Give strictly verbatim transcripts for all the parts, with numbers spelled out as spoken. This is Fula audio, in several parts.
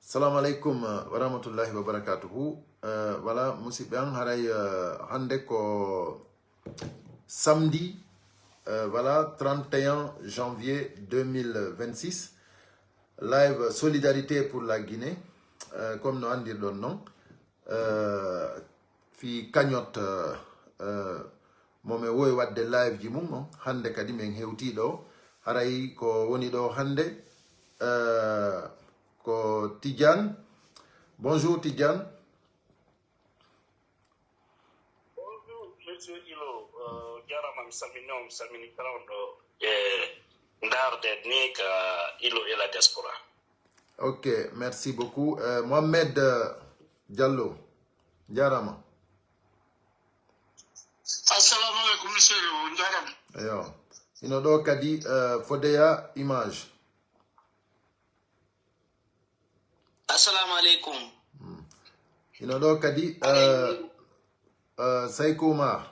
Salamu aleykum, eh, wa rahmatullahi wa barakatuhu. Eh, voilà, musidɓe an, haray, eh, hannde ko samedi, eh, voilà, trente et un janvier deux mille vingt-six. Live Solidarité pour la Guinée, eh, comme no anndirɗon non. Eh, fii cagnotte, eh, mo men wowi waɗde live ji mum on, hannde kadi men hewtii ɗo. Haray ko woni ɗo hannde, eh, ko Tidiane. Bonjour, Tidiane. Bonjour, monsieur Ilo. Eh, jarama, mi salmini on, mi salmini kala on ɗo e ndaarde ni ka Ilo et la diaspora. Ok, merci beaucoup. Eh, Mohamed, eh, Diallo, jarama. Assalamu aleykum, monsieur Ilo, jarama. Eyo. Ino ɗo kadi, eh, Fodeya Image. Assalamu aleykum. Hmm. Ino ɗo kadi, eh, eh, Sayko Oumar.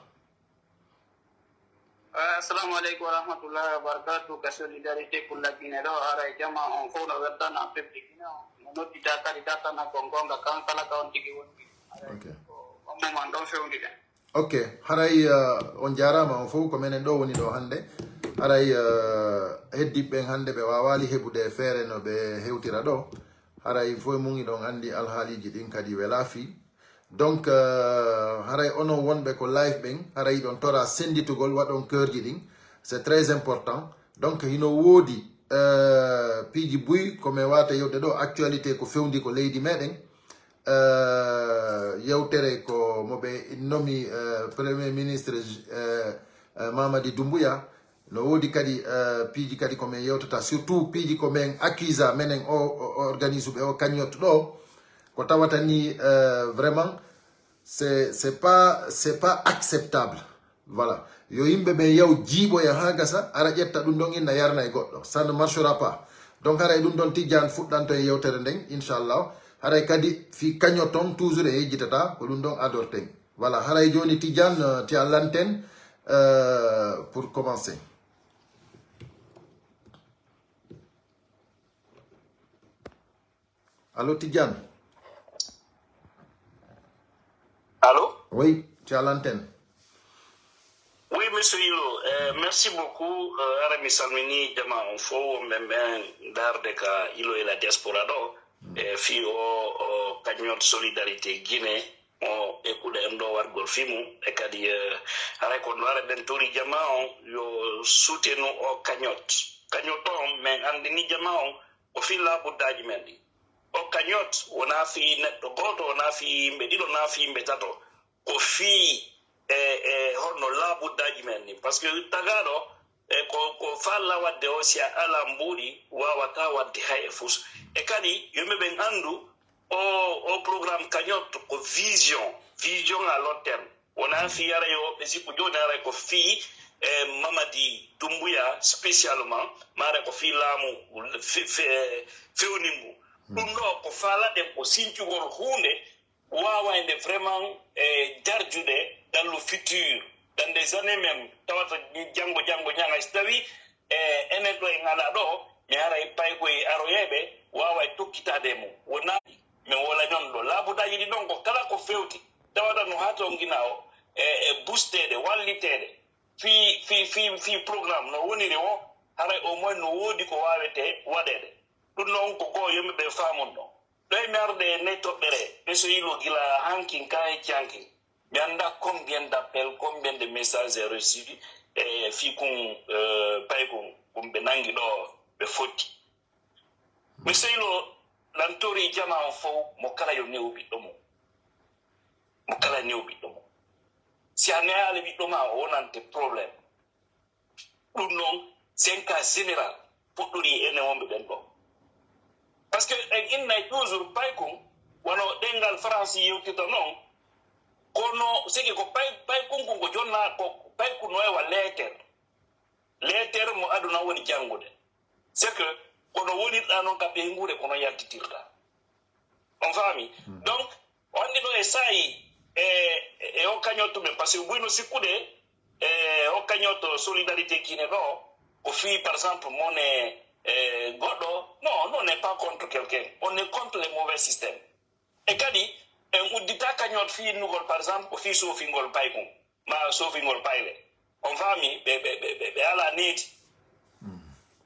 Eh, assalamu aleykum wa rahmatullahi wa barakatuh. Ka Solidarité pour la Guinée ɗo, haray jama on fof no weltana peuple Guinée on. No noddita kadi dartana ko gonga kan kala ka on tigi woni. Haray Ok. Ko on mo man ɗon fewndiden. Ok, haray, eh, on jaaraama on fof, ko menen ɗo woni ɗo hannde. Haray, eh, heddiiɓe ɓen hannde ɓe waawaali heɓude feere no ɓe hewtira ɗo. Haray fof e mum iɗon anndi alhaaliiji ɗin kadi welaa fii. Donc, eh, haray onon wonɓe ko live ɓen, haray iɗon tora sennditugol, waɗon keurji ɗin. C'est très important. Donc, hino woodi, eh, piiji buy ko mi waawata yewde ɗo, actualité ko fewndi ko leydi meɗen. Eh, yewtere ko mo ɓe nomi, eh, Premier Ministre, eh, eh, Mamadi Doumbouya. No woodi kadi, eh, piiji kadi ko men yewtata, surtout piiji ko men accuse menen o, o, o organise ɓe o cagnotte ɗo. Ko tawata ni, eh, vraiment, c'est, c'est pas, c'est pas acceptable. Voilà. Yo yimɓe ɓe yaw jiiɓoya haa gasa, ara ƴetta ɗum ɗon inna yarna e goɗɗo. Ça ne marchera pas. Donc, haray ɗum ɗon Tijjaan fuɗɗanto e yewtere nden, inchallah. Haray kadi fii cagnotte on, toujours e yejjitata, ko ɗum ɗon adorten. Voilà, haray jooni Tijjaan, euh, tu as l'antenne, euh, pour commencer. Allô, Tidiane? Allô? Oui, tu as l'antenne. Oui, monsieur Ilo, euh, merci beaucoup. Euh, ara mi salmini jama on fof, wonɓe ɓen ndaarde ka Ilo e la diaspora ɗo. Mm. E fii o, o cagnotte Solidarité Guinée, mo e kuɗe en ɗo wargol fii mum. E kadi, euh, haray ko ɗo ara ɓen tori jama on yo soutenu o cagnotte. Cagnotte on, men anndini jama on, ko fii laabuddaaji men ɗi. O cagnotte wonaa fii neɗɗo gooto, wonaa fii yimɓe ɗiɗo, wonaa fii yimɓe tato. Ko fii e, e honno laabuddaaji men ɗi. Parce que tagaaɗo, e ko, ko faalla waɗde o, si a alaa mbuuɗi, waawataa waɗde hay e fus. E kadi, yimɓe ɓen anndu, o, o programme cagnotte ko vision, vision à long terme. Wonaa fii ara yo ɓe sikku jooni ara ko fii, e, Mamadi Doumbouya spécialement, maara ko fii laamu fe-, fe-, fewningu. Ɗum ɗo ko faalaɗen ko sincugol huunde waawaynde vraiment, e, darjude dans le futur, dans des années même, tawata janngo, janngo ñaŋa, si tawii, e, enen ɗo en alaa ɗo, mi haray paykoye aroyeeɓe waaway tokkitaade e mum. Wonaa mi wolanon ɗo. Laabuddaaji ɗi ɗon ko kala ko fewti, tawata no haa to ngina o, e, e busteede, walliteede, fii, fii, fii, fii programme no woniri o, haray au moins no woodi ko waawetee waɗeede. Ɗum noon ko ko yimɓe ɓe faamun ɗo. Ɗo e mi arde e nde toɓɓere, ɓe so yilo gila hankin ka e cankin. Mi annda combien d'appels, combien de messages j'ai reçus, e fii kun, euh, pay kun, kun ɓe nangi ɗo, ɓe fotti. Mi seylo lantori jama on fow, mo kala yo newu ɓiɗɗo mum. Mo kala newu ɓiɗɗo mum. Si a neyaali ɓiɗɗo ma, o wonante problème. Ɗum noon, c'est un cas général, fuɗɗori e enen wonɓe ɓen ɗo. Parce que en innay toujours paykun, wano ɗemngal France yewtirta noon, kono seke ko pay-, paykun kun ko jonna, ko paykun no e wa leeter. Leeter mo aduna woni janngude. C'est que kono wonirɗa noon ka ɓeynguure, kono yaltitirta. On faami? Hmm. Donc, o anndi ɗo e saa'i, e, e, e o cagnotte men, parce que ɓuyno sikkude, e o cagnotte Solidarité Guinée ɗo, ko fii, par exemple, mone, E goɗɗo, non, on n'est pas contre quelqu'un, on est contre les mauvais systèmes. E kadi en uddita kañot fii innugol, par exemple, ko fii soofingol paykun, ma soofingol payle. On faami, ɓe ɓe ɓe ɓe ɓe ala needi.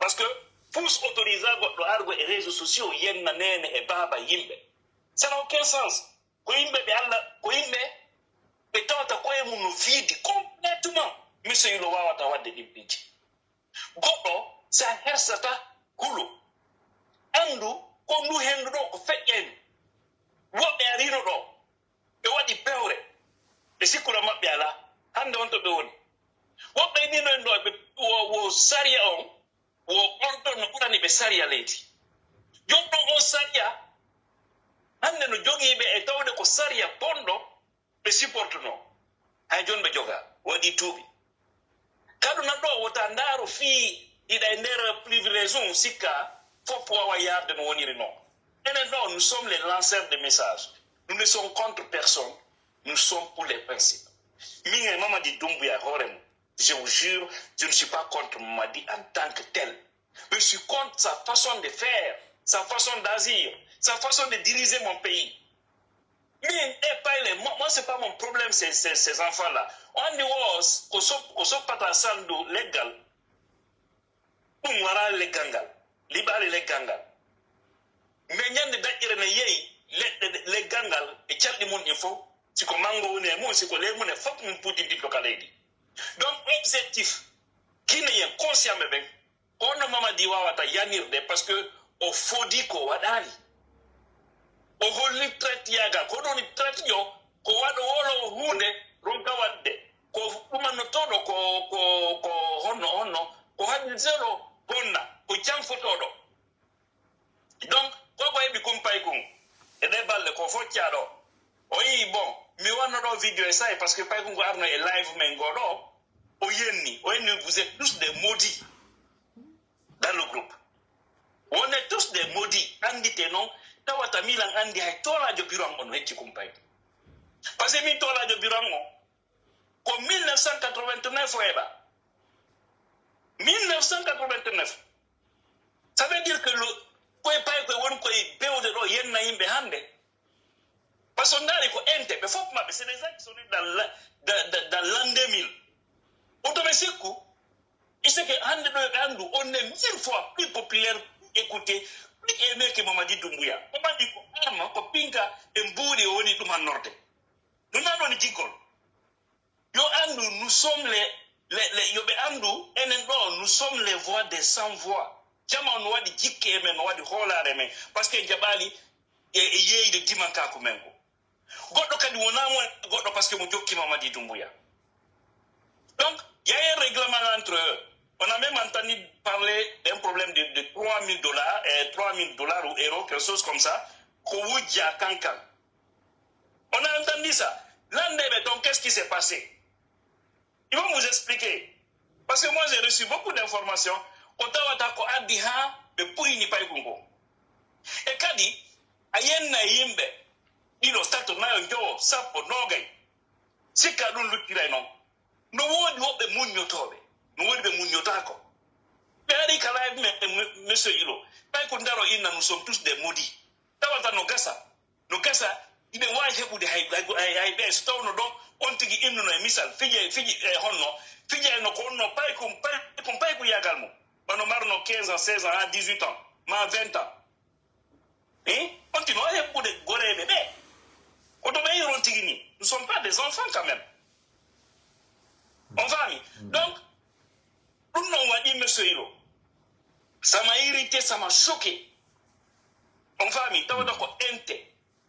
Parce que fus autorisa goɗɗo argo e réseaux sociaux yenna neene e baaba yimɓe, ça n'a aucun sens. Ko yimɓe ɓe alla ko yimɓe ɓe tawata koye mum no fiidi complètement. Monsieur Yilo wawata wadde ɗin piiji. Goɗɗo, si a hersata, hulu. Anndu ko ndu henndu ɗo ko feƴƴayno. Woɓɓe ariino ɗo, ɓe waɗi pewre, ɓe sikkura maɓɓe alaa. Hannde on to ɓe woni. Woɓɓe ni no en ɗo, ɓe wo, wo sariya on, wo on ɗon no ɓurani ɓe sariya leydi. Jooni ɗon on sariya, hannde no jogii ɓe e tawde ko sariya bonɗo, ɓe supportuno. Hay jooni ɓe joga, waɗi duuɓi. Kadu nan ɗo wota ndaaro fii iɗa e nder privilège on sikka fof wawa yarde no woniri non. Enen ɗo, nous sommes les lanceurs de message. Nous ne sommes contre personne. Nous sommes pour les principes. Min e Mamadi Doumbouya hoore mum, je vous jure, je ne suis pas contre Mamadi en tant que tel. Mais je suis contre sa façon de faire, sa façon d'agir, sa façon de diriger mon pays. Min e payle, moi, moi c'est pas mon problème, ces, ces, ces enfants-là. On dit, oh, ko sop- ko soppata sandu leggal. Ɗum wara leggal ngal, liɓaali leggal ngal. Mais ñande daƴƴere ne yehi leɗɗe ɗe- leggal ngal e calɗi mum ɗin fof, siko mango woni e mum, siko ley mum e fof mum putintinto ka leydi. Donc objectif guinéen conscient ɓe ɓen, ko honno Mamadi wawata yanirde, parce que o fodi ko waɗaali. O holli traite yagal, ko ɗon traite yo ko waɗo wolo huunde ronka waɗde. Ko ɗumannotoɗo ko ko ko honno honno ko hadditeɗo bonna, ko janfotoɗo. Donc ko ko heɓi kum paykun e ɗe balɗe ko focca ɗo. O yii bon, mi wanno ɗo vidéo e sa'i parce que paykun ko arno e live men ngo ɗo. O yenni, o yenni, vous êtes tous des maudits dans le groupe. On est tous des maudits, anndite noon, tawata milan anndi hay toolaajo biro am on hecci kumpay. Parce que min toolaajo biro am on, ko mille neuf cent quatre-vingt-neuf o heɓa. Mille neuf cent quatre-vingt-neuf. Ça veut dire que le, koye pay koye won koye bewde ɗo yenna yimɓe hannde. Parce que on ndaari ko ente, ɓe fof maɓɓe, c'est des gens qui sont nés dans la, dans, dans, dans l'an deux mille. Oto ɓe sikku, c'est que hannde ɗo ɓe anndu, on est mille fois plus populaire, plus écouté, plus aimé que Mamadi Doumbouya. Mamadi ko ama, ko pinka, e mbuuɗi o woni ɗum hannorde. Ɗum nan woni giggol. Yo anndu, nous sommes les, les, les, yo ɓe anndu, enen ɗo, nous sommes les voix des sans voix. Jama on no waɗi jikke e men, no waɗi hoolaare e men. Parce que en jaɓaali e, e yeeyde dimankaaku men ko. Goɗɗo kadi wonaa mo goɗɗo parce que mo jokki Mamadi Doumbouya. Donc, il y a un règlement entre eux. On a même entendu parler d'un problème de, de trois mille dollars, euh, trois mille dollars ou euros, quelque chose comme ça. Ko wujja kankan. On a entendu ça. Landeɓe ton, qu'est-ce qui s'est passé? Ils vont vous expliquer. Parce que moi, j'ai reçu beaucoup d'informations. Ko tawata ko addi haa ɓe puyni paykun ko. E kadi, a yenna e yimɓe ɗiɗo, tato, nayo, njowo, sappo, noogay. Sikka ɗum luttiray noon. No woodi woɓɓe muññotooɓe, no woodi ɓe muññotaako. Ɓe ari ka live men, monsieur Ilo, ɓay ko ndaro inna, nous sommes tous des maudits. Tawata no gasa, no gasa, iɓe waawi heɓude hay, hay, hay, hay ɓe, so tawno ɗo, on tigi innuno e misal, fije, fiji e honno, fijayno ko honno, pay ko, pay ko, pay ko yagal mum. Wano marno quinze ans, seize ans, à dix-huit ans, ma vingt ans. Hein? On tino heɓɓude goreeɓe ɓe. Ko to ɓe yiron tigi ni. Nous sommes pas des enfants quand même. On faami? Donc, ɗum non waɗi monsieur Ilo. Ça m'a irrité, ça m'a choqué. On faami? Tawata ko ente.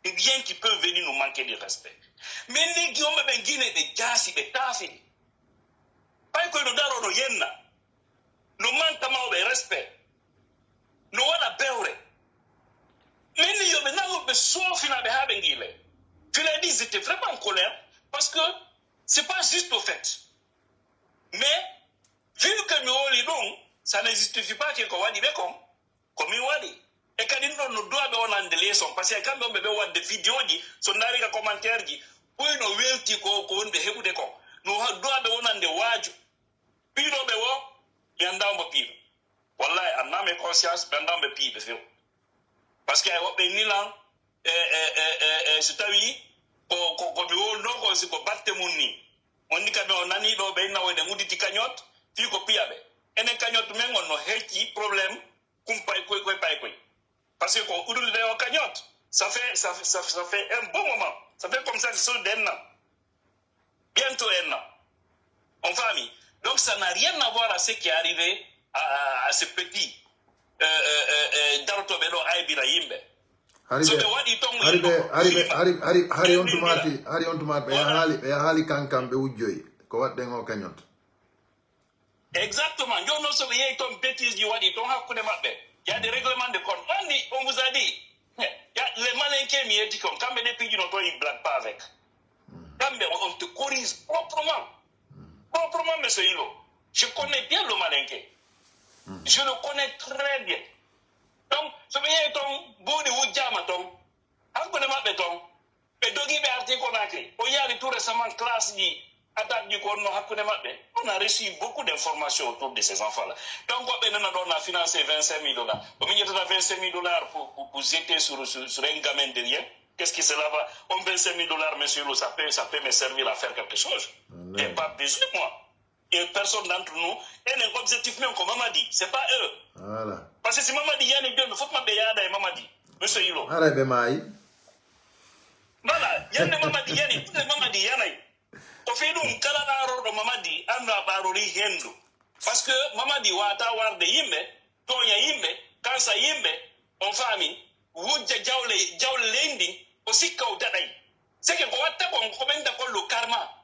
Des biens qui peuvent venir nous manquer de respect. Mais ni giwonɓe ɓe Guinée ɓe jaasi, ɓe taafini. Pay koy no daro no yenna. No manka mawɓe respect. No waɗa bewre. Mais ni yo ɓe nangu ɓe soofinaɓe haa ɓe ngiile. Filay ɗi, j'étais vraiment en colère parce que c'est pas juste au fait. Mais vu que mi woli ɗum, ça ne justifie pas que ko waɗi ɓe kon, ko min waɗi. E kadi ɗum ɗon no duwa ɓe wonande leeson, parce que kamɓe on ɓe ɓe waɗde vidéo ji, so ndaari ka commentaire ji, ɓuri no welti ko, ko woni ɓe heɓude kon. No ha-, duwa ɓe wonande waaju. Piiɗo ɓe wo, mi anndaa mbo piiɗo. Wallahi, en âme et conscience, ɓe anndaa ɓe piyi ɓe few. Parce que ay woɓɓe nilan, e, e, e, e, e, so tawi ko, ko, ko mi wowlunoo ko, si ko batte mum ni. On ni kam, o nanii ɗo ɓe inna o eɗen udditi cagnotte, fii ko piya ɓe. Enen cagnotte men on no hecci problème, kum pay koy, koy, pay koy. Parce que ko uddude o cagnotte, ça fait, ça fait, ça fait, ça fait un bon moment. Ça fait comme ça que solde en nan. Bientôt un an. On faami? Donc ça n'a rien à voir à ce qui est arrivé à, à, à ce petit. Euh, euh, euh, euh, darotooɓe ɗo aybira yimɓe. Hari So ɓe ɓe waɗi ton hari ɓe hari ɓe hari hari hari on tumaati hari on tumaati ɓe yahaali ɓe yahaali kankan ɓe wujjoyi ko waɗɗen o cagnotte. Exactement. Jooni noon, so ɓe yehi toon, bêtise ji waɗi toon hakkunde maɓɓe. Il y a des règlements de compte. On dit, on vous a dit, il y a les Malinqués, mi yeddi kon, kamɓe ɗe pijuno toon, ils blaguent pas avec. Kamɓe, on te corrige proprement. Proprement, monsieur Hilo. Je connais bien le Malinqué. Je le connais très bien. Donc, so ɓe yehi toon, mbuuɗi wujjaama toon. Hakkunde maɓɓe toon, ɓe dogi, ɓe arti Conakry. O yaali tout récemment classe ji, attaque ji ko wonno hakkunde maɓɓe. On a reçu beaucoup d'informations autour de ces enfants-là. Donc, woɓɓe nana ɗo na financé vingt-cinq mille dollars. Ko min ƴettata vingt-cinq mille dollars pour, pour, pour jeter sur, sur, sur un gamin de rien. Qu'est-ce que cela va? On vingt-cinq mille dollars, monsieur Lo, ça peut, ça peut me servir à faire quelque chose. J'ai pas besoin, moi. Et personne d'entre nous, enen, objectif men ko Mamadi, c'est pas eux. Voilà. Parce que si Mamadi yani, jooni fof maɓɓe yaada e Mamadi, monsieur Hilo. Haray ɓe maayi. Voilà, yande Mamadi yani, ɗum e Mamadi yanay. Ko fii ɗum, kala ɗaarorɗo Mamadi, annda ɓaarori henndu. Parce que Mamadi waata warde yimɓe, tooña yimɓe, kansa yimɓe, on faami, wujja jawle, jawle leydi, o sikka o daɗay. Seke ko watta kon, ko ɓen dakol lo karma.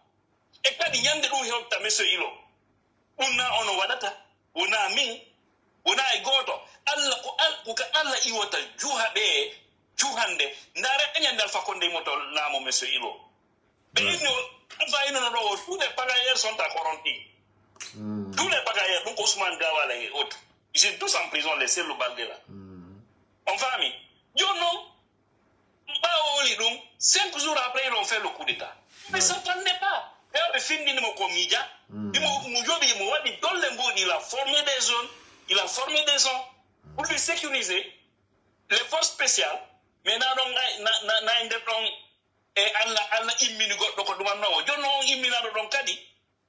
E kadi ñande ɗum hewta, monsieur Hilo. Ɗum na ono waɗata, wona min, wona e gooto. Allah ko al, ko ka Allah iwata juha ɓe, juhande. Ndaare ka ñande Alfa Konde imoto laamu, monsieur Hilo. Ɓe inni o, Alfa inono ɗo o, tous les pagailleurs sont à Koronti. Tous les pagailleurs, donc Ousmane Gawala et autres. Ils sont tous en prison, les Sellu Balde là. On faami? Jooni noon, ɓaawo woni ɗum, cinq jours après, ils ont fait le coup d'État. Mais ça ne tenait pas. Ɓe ɓe findini mo ko miija. Imo mo joɓi, mo waɗi dolle mbuuɗi, il a formé des jeunes, il a formé des gens pour lui sécuriser les forces spéciales. Mais na ɗon, na, na, na e nder ɗon, e Allah, Allah immini goɗɗo ko ɗumanno o. Jooni noon, on imminaaɗo ɗon kadi,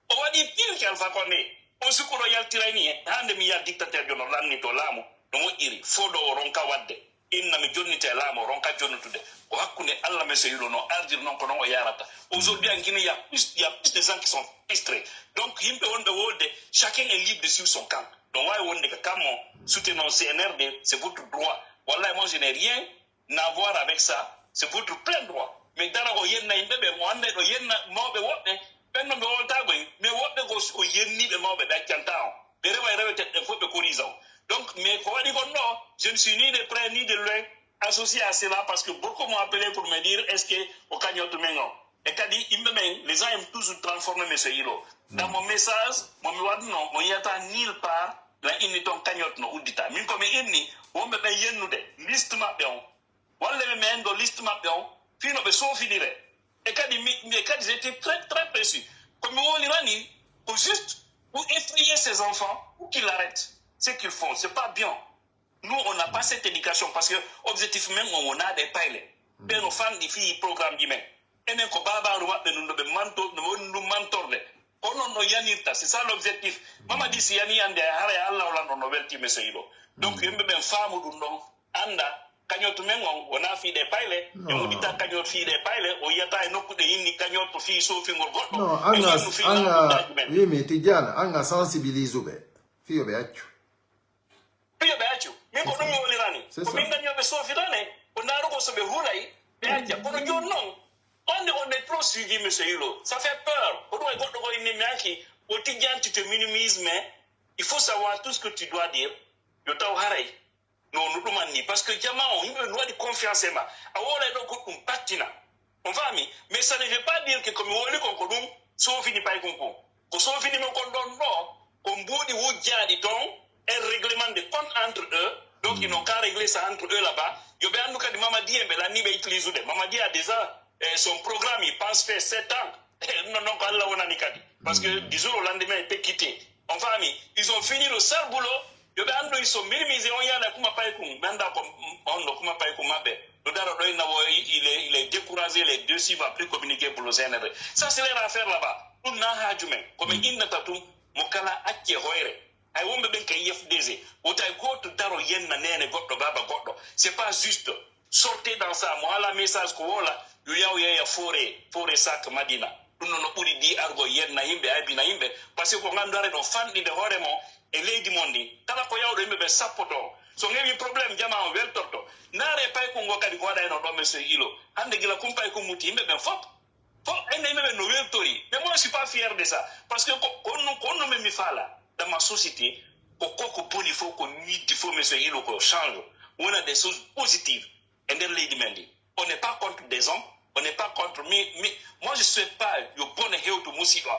o waɗi pire ke Alfa Konde. On sukkuɗo yaltirayni en. Hande mi yiya dictateur jono lanni to laamu no moƴƴiri. Fodo o ronka wadde. Inna mi jonnite e laamu, o ronka jonnutude. Ko hakkunde Allah men so yiɗo no ardiri noon ko noon o yarata. Aujourd'hui en Guinée, il y a plus, il y a plus de gens qui sont frustrés. Donc yimɓe wonɓe wolde, chacun est libre de suivre son camp. Ɗon wawi wonde ko kammo soutenons C N R D, c'est votre droit. Wallahi moi je n'ai rien n'avoir avec ça, c'est votre plein droit. Mais dara o yenna yimɓe ɓe, mo annday ɗo yenna mawɓe woɓɓe, ɓen no ɓe woltagoy, mais woɓɓe go o yenniɓe mawɓe ɓe accanta on. Ɓe rewa e reweteɗe ɗen fof ɓe korisa on. Donc, mais ko waɗi kon ɗo, je ne suis ni de près ni de loin associé à cela parce que beaucoup m'ont appelé pour me dire est-ce que o cagnotte men o. E kadi yimɓe ɓen, les gens aiment toujours transformer monsieur Hilo. Dans mon message, mo mi waɗno, mo yiyata nulle part, la inni toon cagnotte no uddita. Min ko mi inni, wonɓe ɓen yennude, liste maɓɓe on. Walla ɓe mi enndo liste maɓɓe on, fii no ɓe soofidire. E kadi, mi, mi, e kadi, j'étais très, très précis. Ko mi wolirani, ko juste pour effrayer ces enfants, pour qu'ils arrêtent ce qu'ils font. C'est pas bien. Nous, on n'a pas cette éducation parce que objectif men on wonaa ɗe payle. Ɓe no fanɗi fii programme ji men. Enen ko baabaaru maɓɓe ndun no ɓe manto, no woni ndun mantorde. Ko non no yanirta, c'est ça l'objectif. Mamadi si yani ande haray Allah o lanɗo no welti monsieur Hilo. Donc yimɓe ɓen faamu ɗum ɗon, anda cagnotte men on wonaa fii ɗe payle. E uddita cagnotte fii ɗe payle, o yiyata e nokku ɗe inni cagnotte fii soofingol goɗɗo. Non, anga anga wimi Tijjana, anga sensibilise ɓe fii yo ɓe accu. Piyo ɓe accu. Min ko ɗum mi wolirani. Ko min dañi yo ɓe soofitane. Ko ndaarugol so ɓe hulay, ɓe acca. Kono jooni noon, on est, on est trop suivi, monsieur Hilo. Ça fait peur. Ko ɗum e goɗɗo ko inni mi aki, o Tijjani, tu te minimises, mais il faut savoir tout ce que tu dois dire. Yo taw haray. No, no ɗuman ni. Parce que jama on, yimɓe no waɗi confiance e ma. A wolay ɗo goɗɗum battina. On faami? Mais ça ne veut pas dire que ko mi woli kon ko ɗum soofini pay kon kon. Ko soofini mo kon ɗon ɗo, ko mbuuɗi wujjaaɗi toon, un règlement de compte entre eux. Donc ils n'ont qu'à régler ça entre eux là-bas. Yo ɓe anndu kadi Mamadi en ɓe lanni ɓe utilise ude. Mamadi a déjà eh, son programme, il pense faire sept ans. Eh, non, non, ko Allah wonani kadi. Parce que du jour au lendemain, il peut quitter. On faami? Ils ont fini le sale boulot. Yo ɓe anndu, ils sont minimisés. On yaada kuma pay kun, mi annda ko honno kuma pay kun maɓɓe. Ɗo daro ɗo inna wo il est, il est découragé, il est déçu, va plus communiquer pour le C N R D. Ça, c'est leur affaire là-bas. Ɗum na haaju men. Ko min innata tun, mo kala acce hoyre. Hay wonɓe ɓen kay F D G. Wota e gooto daro yenna neene goɗɗo, baaba goɗɗo. C'est pas juste. Sortez dans ça. Mo ala message ko wola, yo yaw yeeya foore, foore sac Madina. Ɗum noon no ɓuri ɗi argo yenna yimɓe, aybina yimɓe. Parce que ko nganndu are ɗo fanɗinde hoore mo e leydi mon ndi. Kala ko yawɗo yimɓe ɓe sappoto. So ngewi problème jama o weltorto. Ndaare paykun ngo kadi ko waɗayno ɗo, monsieur Ilo. Hannde gila kun paykun muti yimɓe ɓen fof. Fof enen yimɓe ɓen no weltori. Mais moi, je suis pas fier de ça. Parce que ko, ko honno, ko honno men mi faala dans ma société, ko, ko, ko boni fof, ko ñiddi fof, monsieur Ilo, ko change. Wona des choses positives. E nder leydi men ndi. On n'est pas contre des hommes, on n'est pas contre mi, mi, moi je souhaite pas yo bone hewtu musiba.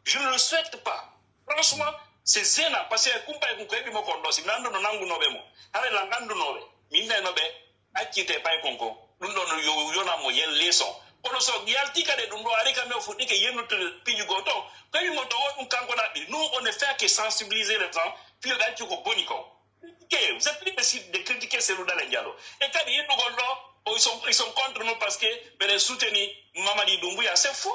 Je ne le souhaite pas. Franchement, c'est gênant parce que kumpa e ko heɓi mo kon ɗo, si mi annduno nanngunooɓe mo, haray lan anndunoɓe, min nayno ɓe accite pay kon ko. Ɗum ɗon yo yona mo yen leçon. Kono so yalti kadi ɗum ɗo ari kam o fuɗɗike yennutude piiji goo to, ko heɓi mo to o ɗum kanko ɗaɓɓi. Nous, on ne fait que sensibiliser les gens, fiyo ɓe acci ko boni kon. Critiquer, vous êtes libre de, de critiquer Cellou Dalein Diallo. E kadi yiɗugol ɗo, oh, ils sont, ils sont contre nous parce que ɓeɗen soutenir Mamadi Doumbouya. C'est faux.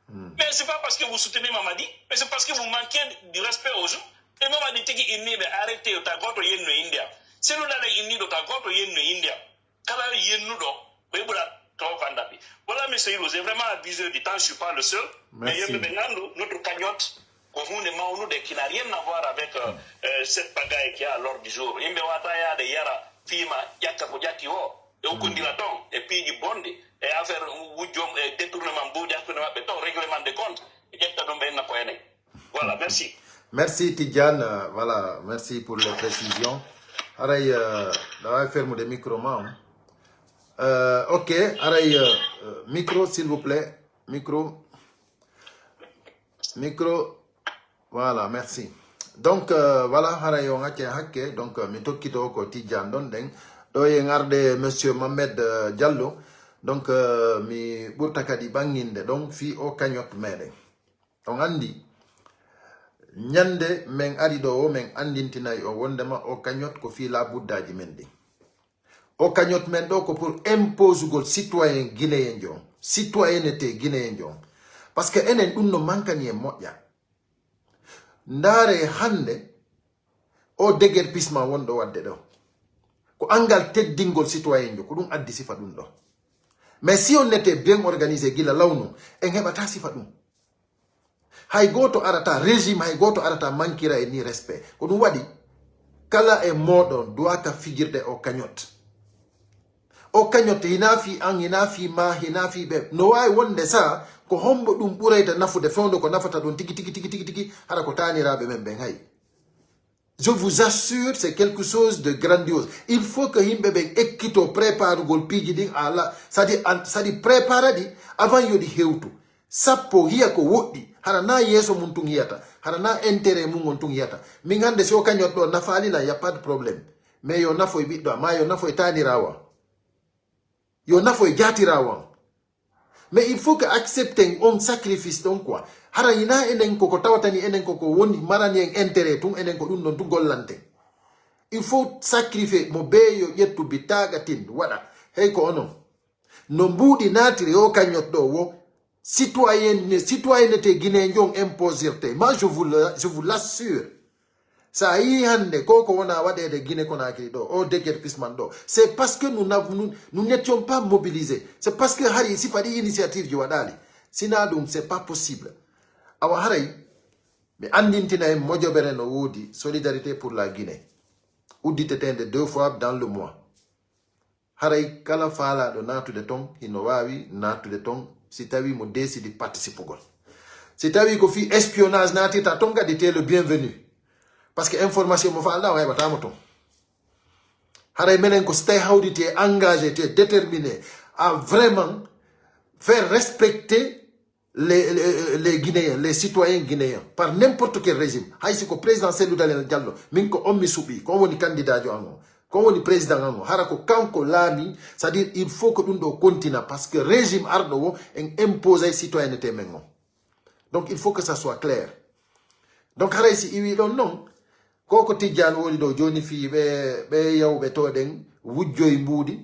Mais c'est pas parce que vous soutenez Mamadi, mais c'est parce que vous manquez du respect aux gens. Et Mamadi tigi inni ɓe arrêté yo ta goto yenno India. Cellou Dalein inni ɗo ta goto yenno India. Kala yennuɗo ko e ɓura taw ko andaɓe. Voilà, monsieur Hiro, j'ai vraiment abusé du temps, je suis pas le seul. Mais yimɓe ɓe ngandu notre cagnotte ko hunde mawnude, qui n'a rien à voir avec euh, euh, cette bagaille qui est à l'ordre du jour. Yimɓe wata yaade yara fiima ƴakka ko ƴakki o, ɓe ukkondira toon e piiji bonɗi, e affaire wujjom e détournement mbuuɗi hakkunde maɓɓe toon, règlement de compte, ɓe ƴetta ɗum ɓe inna ko enen. Voilà, merci. Merci Tidiane, euh, voilà, merci pour les précisions. Haray, euh, ɗa wawi fermude micro ma. Euh, ok, haray, euh, euh, micro s'il vous plaît, micro. Micro. Voilà, merci. Donc euh, voilà, haray on acce hakke. Donc euh, mi tokkito ko Tidiane ɗon ɗen. Ɗo e ngarde monsieur Mohamed euh, Diallo. Donc euh, mi ɓurta kadi ɓanginde ɗon fi o cagnotte meɗen. On andi, ñande men ari ɗo o, men andintinay o wondema o cagnotte ko fi la buddaji men ɗin. O cagnotte men ɗo ko pour imposugol citoyen guinéen jo on, citoyenneté guinéen jo on. Parce que enen ɗum no mankani en moƴƴa. Ndaare hande o déguerpissement wonɗo wadde ɗo. Ko angal teddingol citoyen jo, ko ɗum addi sifa ɗum ɗo. Mais si on était bien organisé gila lawnu, en heɓata sifa ɗum. Hay gooto arata, régime hay gooto arata mankira e ni respect. Ko ɗum waɗi kala e mooɗon duwata fijirde o cagnotte. O cagnotte hina fi an, hina fi ma, hina fi ɓe. No wawi wonde sa ko hombo ɗum ɓurayta nafude fewndo ko nafata ɗum tigi tigi tigi tigi tigi hara ko taniraɓe men ɓen hay. Je vous assure, c'est quelque chose de grandiose. Il faut que yimɓe ɓen ekkito préparugol piiji ɗin ala, c'est-à-dire préparé ɗi avant yo ɗi hewtu. Sappo hiya ko woɗɗi, hara na yeeso mum tun hiyata, hara na intérêt mum on tun hiyata. Min hande si o cagnotte ɗo nafaali lan, y a pas de problème. Mais yo nafoy ɓiɗɗo am, ma yo nafoy tanirawo am, yo nafoy jatirawo am. Mais il faut que accepter on sacrifice ɗon quoi. Hara hina enen koko tawatani enen koko woni marani en intérêt tun, enen ko ɗum ɗon tun gollante. Il faut sacrifier mo beeyo ƴettu bi taga tin waɗa. Hey ko onon. No mbuuɗi naatiri o cagnotte ɗo wo citoyen, citoyenneté guinéen jon imposirte. Ma je vous le, je vous l'assure. Sa yii hannde ko ko wona waɗeede Guinée Conakry ɗo, o déguerpissement ɗo, c'est parce que nous n'av- nous, nous n'étions pas mobilisés. C'est parce que hari sifa ɗi initiative ji waɗaali. Sina ɗum c'est pas possible. Awa haray mi anndintina en mojobere no woodi, solidarité pour la Guinée, udditeteende deux fois dans le mois. Haray kala faalaaɗo naatude ton hino waawi naatude ton si tawi mo deesidi participugol. Si tawi ko fii espionnage naatirta ton kadi te le bienvenu. Parce que information mo faalɗa o heɓatamo ton. Haray menen ko si tawi hawriti e engagé te déterminé à vraiment faire respecter les, les, les Guinéens, les citoyens guinéens, par n'importe quel régime. Hay si ko président Cellou Dalein Diallo, min ko on mi suɓi, ko on woni candidat jo an on, ko on woni président an on. Hara ko kanko laami, c'est-à-dire il faut que ɗum ɗo continue parce que régime arɗo wo en imposay citoyenneté men on. Donc il faut que ça soit clair. Donc haray si iwi ɗon non, Ko ko Tijjaan woni ɗo jooni fii ɓe, ɓe yawɓe to ɗen wujjoy mbuuɗi.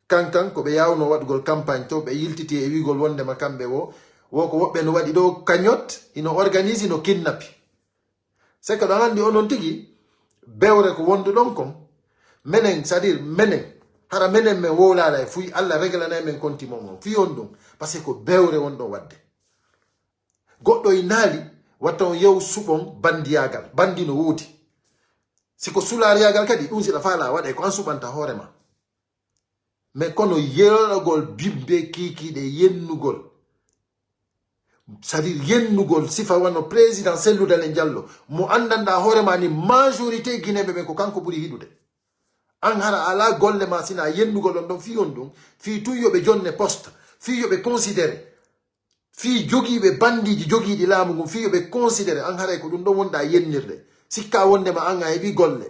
Kankan ko ɓe yaawno waɗugol campagne to, ɓe yiltiti e wiigol wondema kamɓe wo, wo ko woɓɓe no waɗi ɗo cagnotte, ino organise, ino kidnappe. C'est que ɗon anndi onon tigi, bewre ko wonduɗon kon. Menen, c'est-à-dire menen, hara menen men wowlaala e fuy, Alla reglanay men konti mon on. Fii on ɗum, parce que ko bewre wonɗon waɗde. Goɗɗo e naali, watta on yew suɓon bandiyaagal. Bandi no woodi. Si ko sulaariyaagal kadi, ɗum si ɗa faala waɗe, ko an suɓanta hoore ma. Mais kono yeɗogol bimbe kiikiiɗe, yennugol. C'est-à-dire yennugol sifa wano président Cellou Dalein Diallo, mo anndanɗa hoore ma ni majorité Guinéen ɓe ɓen ko kanko ɓuri hiɗude. An hara ala golle ma sina yennugol on ɗon fii on ɗum, fii tun yo ɓe jonne poste, fii yo ɓe considéré, fii jogiiɓe bandiiji jogiiɗi laamu ngun, fii yo ɓe considéré, an haray ko ɗum ɗon wonɗa yennirde. Sikka wondema an a heɓi golle.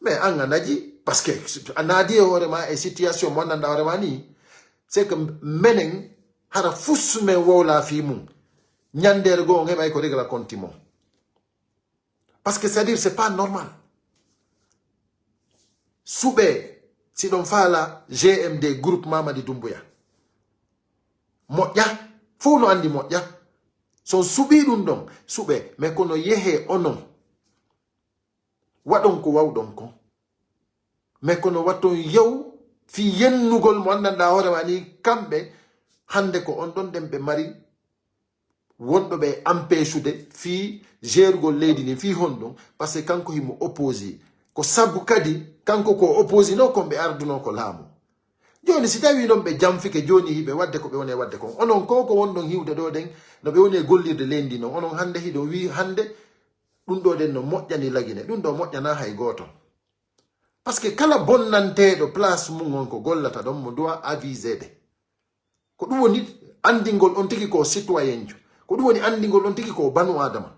Mais an a naji, parce que a naadi e hoore ma e situation mo anndanɗa hoore ma ni, c'est que menen hara fus men wowla fii mum. Ñandeere goo on heɓay ko regla konti mon. Parce que c'est-à-dire c'est pas normal. Suɓe, si ɗon faala G M D groupe Mamadi Doumbouya. Moƴƴa, fow no anndi moƴƴa. So on suɓii ɗum ɗon, suɓe, mais kono yehee onon. Waɗon ko wawɗon kon. Mais kono watton yew fii yennugol mo anndanɗa hoore ma ni kamɓe hannde ko on ɗon ɗen ɓe mari wonɗo ɓe empêchude fii gérugol leydi ndin fii honɗum, parce que kanko himo opposé. Ko sabu kadi kanko ko opposé no kon ɓe arduno ko laamu. Jooni si tawi non ɓe jamfike jooni hiɓe wadde ko ɓe woni e wadde kon. Onon ko ko wonɗon hiwde ɗo ɗen no ɓe woni e gollirde leydi non. Onon hannde hiɗon wi hannde ɗum ɗo ɗen no moƴƴani lagine. Ɗum ɗo moƴƴana hay gooto. Parce que kala bonnanteeɗo place mum on ko gollata ɗon mo doit avisede. Ko ɗum woni anndingol on tigi ko citoyenjo. Ko ɗum woni anndingol on tigi ko banu adama.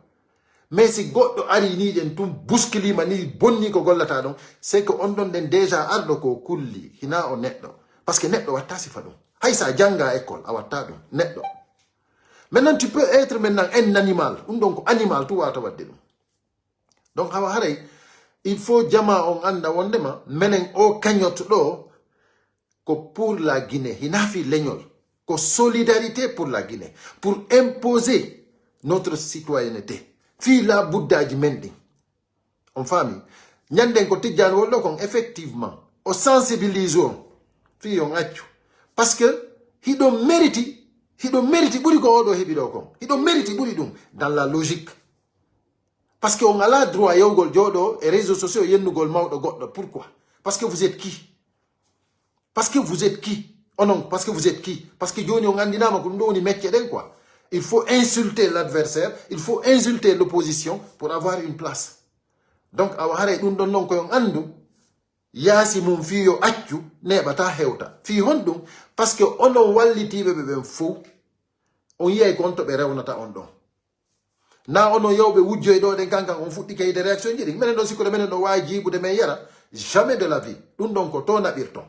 Mais si goɗɗo ari ni ɗen tum buskilima ni bonni ko gollata ɗon, c'est que on ɗon ɗen déjà arɗo ko kulli, hina o neɗɗo. Parce que neɗɗo watta sifa ɗum. Hay sa jannga école, a watta ɗum. Neɗɗo. Maintenant, tu peux être maintenant un animal. Ɗum ɗon ko animal tu wata wadde ɗum. Donc hawa haray, il faut jama on annda wondema, menen o cagnotte ɗo, ko pour la Guinée, hina fii leñol. Ko solidarité pour la Guinée. Pour imposer notre citoyenneté. Fii la buddaaji men ɗin. On faami? Ñanden ko Tijjaan wol ɗo kon, effectivement. O sensibilise on. Fii on accu. Parce que hiɗo mérite, hiɗo mérite ɓuri ko oɗo heɓi ɗo kon. Hiɗo mérite ɓuri ɗum dans la logique. Parce que on a le droit yawgol jooɗo e réseaux sociaux yennugol mawɗo goɗɗo. Pourquoi? Parce que vous êtes qui? Parce que vous êtes qui? Onon, parce que vous êtes qui? Parce que jooni on anndinaama ko ɗum ɗo woni métier ɗen quoi. Il faut insulter l'adversaire, il faut insulter l'opposition pour avoir une place. Donc awa haray ɗum ɗon non ko on anndu yaasi mum fii yo accu neeɓata hewta. Fii honɗum? Parce que onon wallitiiɓe ɓe ɓen fow on yiyay ko on to ɓe rewnata on ɗon. Na onon yawɓe wujjoy ɗo ɗen kankan on fuɗɗi kayde réaction ji ɗin. Menen ɗon sikkude menen ɗon waawi jiiɓude men yara. Jamais de la vie. Ɗum ɗon ko to naɓirton.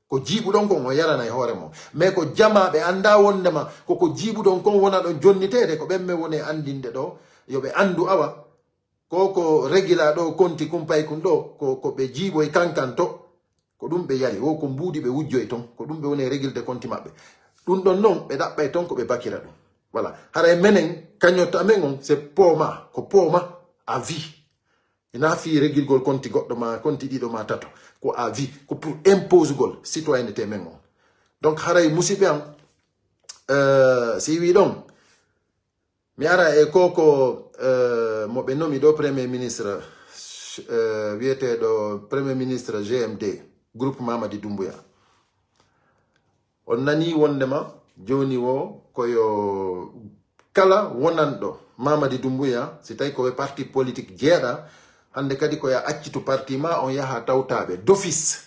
Ko jiiɓuɗon kon on yaranay hoore mon. Mais ko jama ɓe annda wondema ko ko jiiɓuɗon kon wona ɗon jonniteede ko ɓen men woni anndinde ɗo. Yo ɓe anndu awa. Ko ko regila ɗo konti kumpay kun ɗo ko, ko ɓe jiiɓoy kankan to. Ko ɗum ɓe yari. Wo ko mbuuɗi ɓe wujjoy ton. Ko ɗum ɓe woni e regilde konti maɓɓe. Ɗum ɗon non ɓe ɗaɓɓay ton ko ɓe bakira ɗum. Voilà. Haray menen cagnotte amen on, c'est pooma. Ko pooma à vie. Ina fii regilgol konti goɗɗo ma, konti ɗiɗo ma tato. Ko à vie. Ko pour imposugol citoyenneté men on. Donc haray musiɓɓe am, euh, si wi ɗon, mi ara e ko ko, euh, mo ɓe nomi ɗo premier ministre, euh, wiyeteeɗo premier ministre G M D, groupe Mamadi Doumbouya. On nani wondema jooni wo ko yo kala wonanɗo Mamadi Doumbouya, si tawi ko e parti politique jeeɗa, hannde kadi ko ya accitu parti ma on yaha tawtaɓe d'office.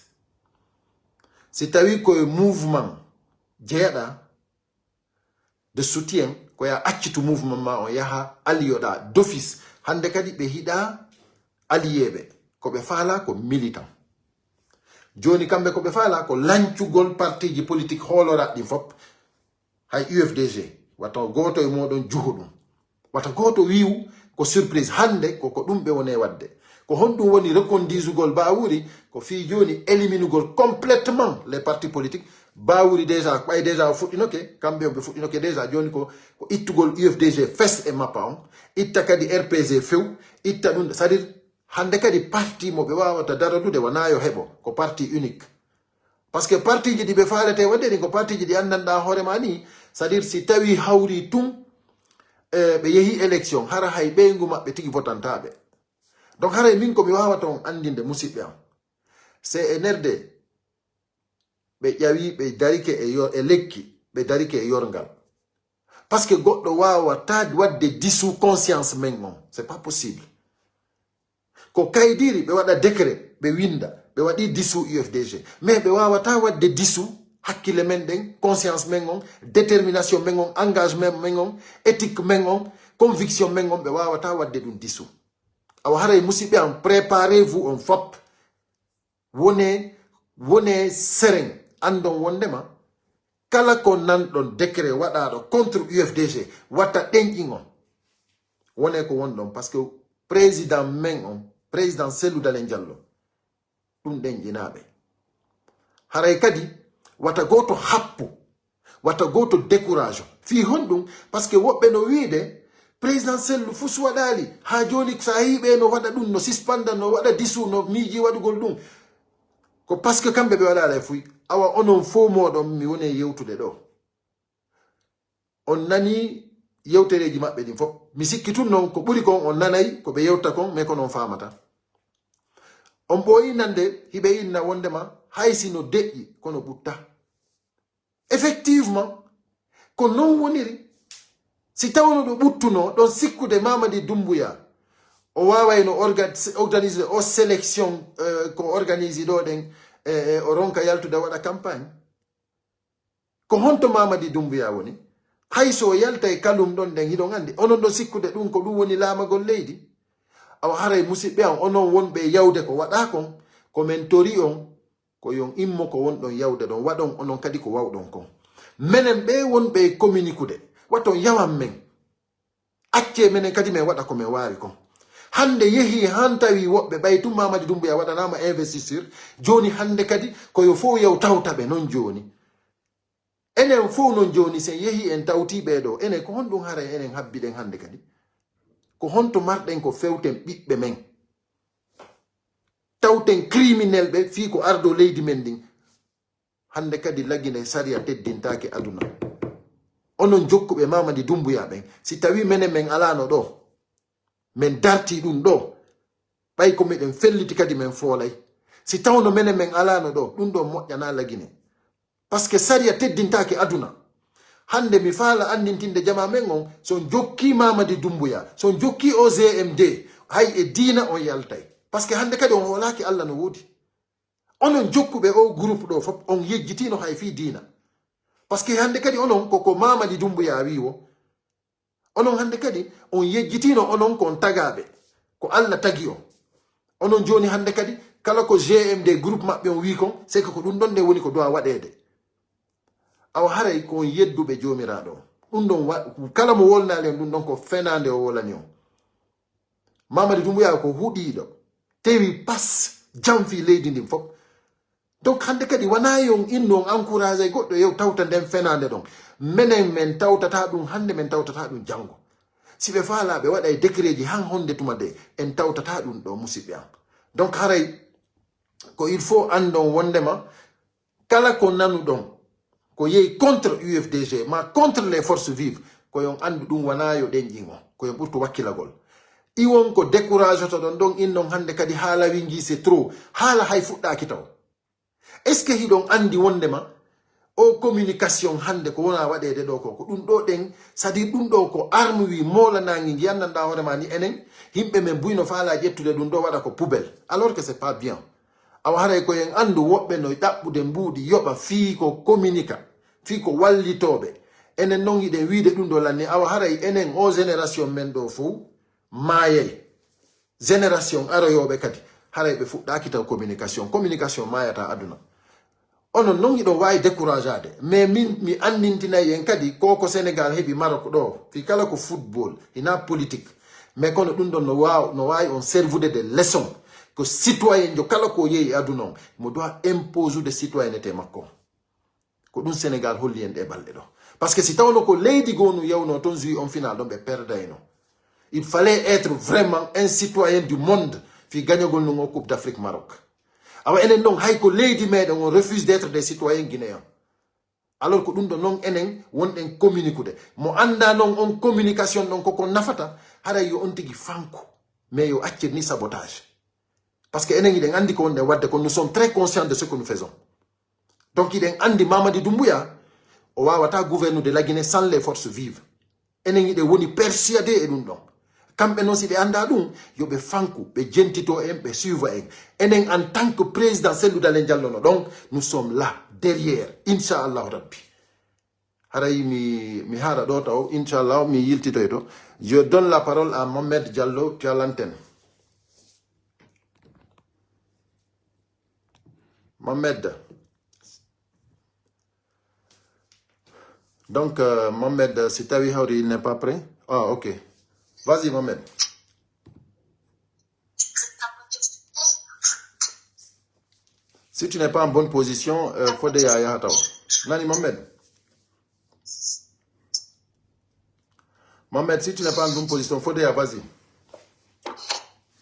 Si tawi ko e mouvement jeeɗa, de soutien, ko ya accitu mouvement ma on yaha alliyoɗa d'office. Hannde kadi ɓe hiɗa alliyeɓe. Ko ɓe faala ko militant. Jooni kamɓe ko ɓe faala ko lancugol partiji politique hooloraɗi ɗin fop. Hay U F D G, wata gooto e moɗon juho ɗum. Wata gooto wi'u Ko surprise hannde, ko ko ɗum ɓe woni e waɗde. Ko honɗum woni reconduisugol Bawuri? Ko fii jooni éliminugol complètement les partis politiques. Bawuri déjà, ɓay déjà o fuɗɗinoke, kamɓe on ɓe fuɗɗinoke déjà, jooni ko, ko ittugol U F D G fes e mappa on, itta kadi R P G few, itta ɗum, c'est-à-dire hannde kadi parti mo ɓe waawata daradude wonaa yo heɓo, ko parti unique. Parce que partiji ɗi ɓe faalete waɗde ɗin ko partiji ɗi anndanɗaa hoore ma ni, c'est-à-dire si tawi hawri tun, eh, ɓe yehi élection, hara hay ɓeyngu maɓɓe tigi votantaa ɓe. Donc haray min ko mi waawata on anndinde, musiɓɓe am, C N R D, ɓe ƴawi, ɓe darike e yo-, e lekki, ɓe darike e yorngal. Parce que goɗɗo waawataa waɗde dissous conscience men on. C'est pas possible. Ko kaydiri, ɓe waɗa décret, ɓe winda, ɓe waɗi dissous U F D G. Mais ɓe waawataa waɗde dissous hakkille men ɗen, conscience men on, détermination men on, engagement men on, éthique men on, conviction men on, ɓe waawataa waɗde ɗum dissous. Awa haray, musiɓɓe am, préparez-vous on fop. Wone, wone seren, anndon wondema kala ko nanɗon décret waɗaaɗo contre U F D G, wata ɗenƴin on. Wone ko wonɗon, parce que président men on, président Cellou Dalein Diallo, ɗum ɗenƴinaaɓe. Haray kadi, wata gooto happu, wata gooto décourage. Fii honɗum? Parce que woɓɓe no wiide, président Cellou fus waɗaali, haa jooni so a yii ɓe no waɗa ɗum, no suspenda, no waɗa dissous, no miiji waɗugol ɗum. Ko parce que kamɓe ɓe waɗaali e fuy. Awa onon fow mooɗon mi woni e yewtude ɗo. On nanii yewtereeji maɓɓe ɗin fof. Mi sikki tun non ko ɓuri kon on nanay ko ɓe yewta kon, mais ko non faamata. On ɓooyi nande hiɓe inna wondema hay si no deƴƴi, kono ɓutta. Effectivement, ko non woniri. Si tawno ɗo ɓuttuno, ɗon sikkude Mamadi Doumbouya, o waawayno orga-, organiser o sélection, euh, ko organise ɗo ɗen, e, e, o ronka yaltude waɗa campagne. Ko honto Mamadi Doumbouya woni? Hay so o yaltay kalum ɗon ɗen, hiɗon anndi. Onon ɗon sikkude ɗum ko ɗum woni laamagol leydi? Awa haray musiɓɓe am, onon wonɓe e yawde ko waɗa kon, ko men tori on, ko yon immo ko wonɗon yawde ɗon, waɗon onon kadi ko wawɗon kon. Menen ɓe wonɓe e communiquude, waton yawan men. Accee menen kadi men waɗa ko men waawi kon. Hannde yehii han tawi woɓɓe ɓay tun Mamadi Doumbouya waɗanaama investiture, jooni hannde kadi ko yo fow yaw tawta ɓe non jooni. Enen fow non jooni sen yehii en tawtii ɓee ɗoo, enen ko honɗum haray enen habbiɗen hannde kadi? Ko honto marɗen ko fewten ɓiɓɓe men? Tawten criminel ɓe fii ko ardoo leydi men ndin. Hannde kadi Lagine sariya teddintaake aduna. Onon jokkuɓe Mamadi Doumbouya ɓen, si tawi menen men alaano ɗo, men darti ɗum ɗo, ɓay ko miɗen felliti kadi men foolay. Si tawno menen men alaano ɗo, ɗum ɗo moƴƴana Lagine. Parce que sariya teddintaake aduna. Hannde mi faala anndintinde jama men on, so on jokki Mamadi Doumbouya, so on jokki O G M D, hay e diina on yaltay. Parce que hannde kadi on hoolaaki Alla no woodi. Onon jokkuɓe o groupe ɗo fop, on yejjitino hay fii diina. Parce que hannde kadi onon ko, ko Mamadi Doumbouya wi wo. Onon hannde kadi on yejjitino onon ko on tagaɓe. Ko Alla tagi on. Onon jooni hannde kadi kala ko G M D groupe maɓɓe on wi kon, c'est que ko ɗum ɗon nde woni ko doit waɗeede. Awa haray ko on yedduɓe Joomiraaɗo on. Ɗum ɗon wa-, kala mo wolnaali on ɗum ɗon ko fenaande o wolani on. Mamadi Doumbouya ko huɗiiɗo, tewi pas, janfi leydi ndin fof. Donc hannde kadi wona yon inno on encouragé goɗɗo yo tawta nden fenaande ɗon. Menen men tawtata ɗum hannde, men tawtata ɗum janngo. Si ɓe faalaa ɓe waɗa e décret ji han honde tuma de, en tawtata ɗum ɗo, musiɓɓe am. Donc haray ko il faut anndon wondema kala ko nanuɗon ko yehi contre U F D G ma contre les forces vives, ko yon anndu ɗum wona yo ɗenƴin on, ko yon ɓurtu wakkilagol. Iwon ko découragé to ɗon ɗon innon hannde kadi haala wingi c'est trop, haala hay fuɗɗaaki taw. Est-ce que hiɗon anndi wondema o communication hannde ko wona waɗeede ɗo ko, ko ɗum ɗo ɗen, c'est-à-dire ɗum ɗo ko arme wi moolanaangi ngi anndanɗaa hoore ma ni enen, yimɓe men buy no faalaa ƴettude ɗum ɗo waɗa ko poubelle, alors que c'est pas bien. Awa haray ko en anndu woɓɓe no ɗaɓɓude mbuuɗi yoɓa fii ko communica, fii ko wallitooɓe. Enen non hiɗen wiide ɗum ɗo lanni, awa haray enen o génération men ɗo fow maayay. Génération aroyooɓe kadi, haray ɓe fuɗɗaaki taw communication. Communication maayata aduna. Onon non hiɗon waawi décourageade, mais min mi anndintinay en kadi ko ko Sénégal heɓi Maroc ɗo, fii kala ko football, hina politique. Mais kono ɗum ɗon no waaw no waawi on servude de leçon. Ko citoyen jo kala ko yehi e aduna on, mo doit imposude citoyenneté makko. Ko ɗum Sénégal holli en ɗe balɗe ɗo. Parce que si tawno ko leydi gonu yawno toon jui on final ɗon ɓe perdayno. Il fallait être vraiment un citoyen du monde fi gagnagol nun o Coupe d'Afrique Maroc. Awa enen ɗon hay ko leydi meɗen on refuse d'être des citoyens guinéens. Alors ko ɗum ɗo noon enen wonɗen communiquude. Mo annda noon on communication ɗon koko nafata, haray yo on tigi fanku. Mais yo accir ni sabotage. Parce que enen hiɗen anndi ko wonɗen waɗde, ko nous sommes très conscients de ce que nous faisons. Donc hiɗen anndi Mamadi Doumbouya, o waawata gouvernude la Guinée sans les forces vives. Enen hiɗen woni persuadé e ɗum ɗon. Kamɓe noon si ɓe annda ɗum, yo ɓe fanku, ɓe jentito en, ɓe suiva en. Enen en tant que président Cellou Dalein Diallo no ɗon, nous sommes là, derrière, inchallahu rabbi. Haray mi, mi haara ɗo taw, inchallah, mi yiltitoyto. Je donne la parole à Mohamed Diallo, tu as l'antenne. Mohamed. Donc, euh, Mohamed, si tawi hawri il n'est pas prêt. Ah, ok. Vas-y, Mohamed. Si tu n'es pas en bonne position, euh, fodde ya yaha taw. Nani, Mohamed? Mohamed, si tu n'es pas en bonne position, fodde ya, vas-y.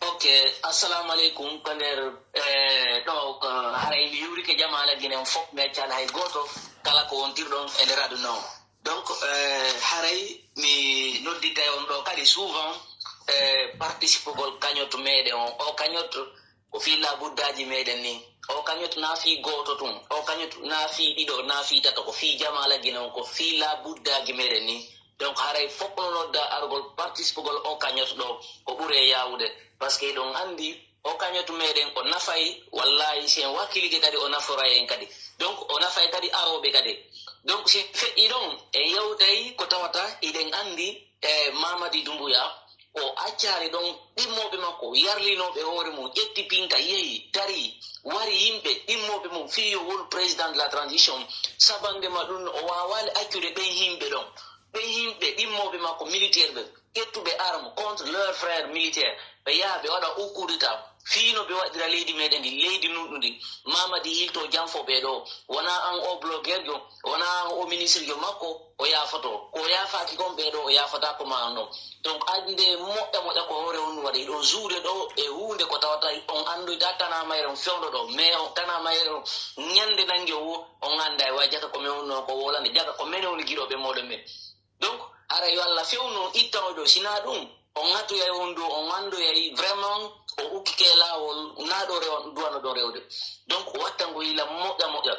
Ok, assalamu aleykum. Ko nder eh, ɗo ko haray mi yuurike jamaala Gine on fof, mi accaali hay gooto kala ko wontirɗon e nder aduna o. Donc eh, haray mi nodditay on ɗo kadi souvent eh, participogol kañot meɗen on. O kañot ko fii labuddaaji meɗen ni. O kañot na fii gooto tun, o kañot na fii ɗiɗo, na fii tato, ko fii jamaala Gine on, ko fii labuddaaji meɗen ni. Donc haray fof no nodda argol participogol o kañot ɗo ko ɓuri e yaawude. Parce que eɗon anndi o kañot meɗen o nafay, wallahi si en wakkilike kadi o naforay en kadi. Donc o nafay kadi arooɓe kadi. Donc si feƴƴi ɗon en yewtay ko tawata iɗen anndi e Mamadi Doumbouya o accaali ɗon ɗimmooɓe makko yarlinooɓe hoore mum ƴetti pinka yehi darii wari yimɓe ɗimmooɓe mum fii yo wonu président de la transition. Sabannge ma ɗum o waawaali accude ɓen yimɓe ɗon. Ɓen yimɓe ɗimmooɓe makko militaire ɓe ƴettuɓe arme contre leur frère militaire ɓe yaha ɓe waɗa au coup d'état fii no ɓe waɗira leydi meɗen ndi leydi nunɗundi. Mamadi hilto janfo ɓe ɗo wona an o bloguerjo wona an o ministrejo makko o yafoto ko o yafaki kon ɓe ɗo o yafata ko ma an ɗon. Donc ande moƴƴa moƴƴa ko hoore on waɗa hiɗon juude ɗo e hunde ko tawata on andoyta tana mayre on fewndo ɗo mais on tana mayre on ñande nange wo on anda e way jaka ko men wonno ko wolande jaka ko mene woni giɗoɓe moɗon men. Donc hara yo Allah fewno ittan oɗo sina ɗum o ŋatoyay on ɗo o ŋandoyay vraiment o ukkike lawol na ɗo rewa duwano ɗon rewde. Donc o watta ngo yila moƴƴa moƴƴa.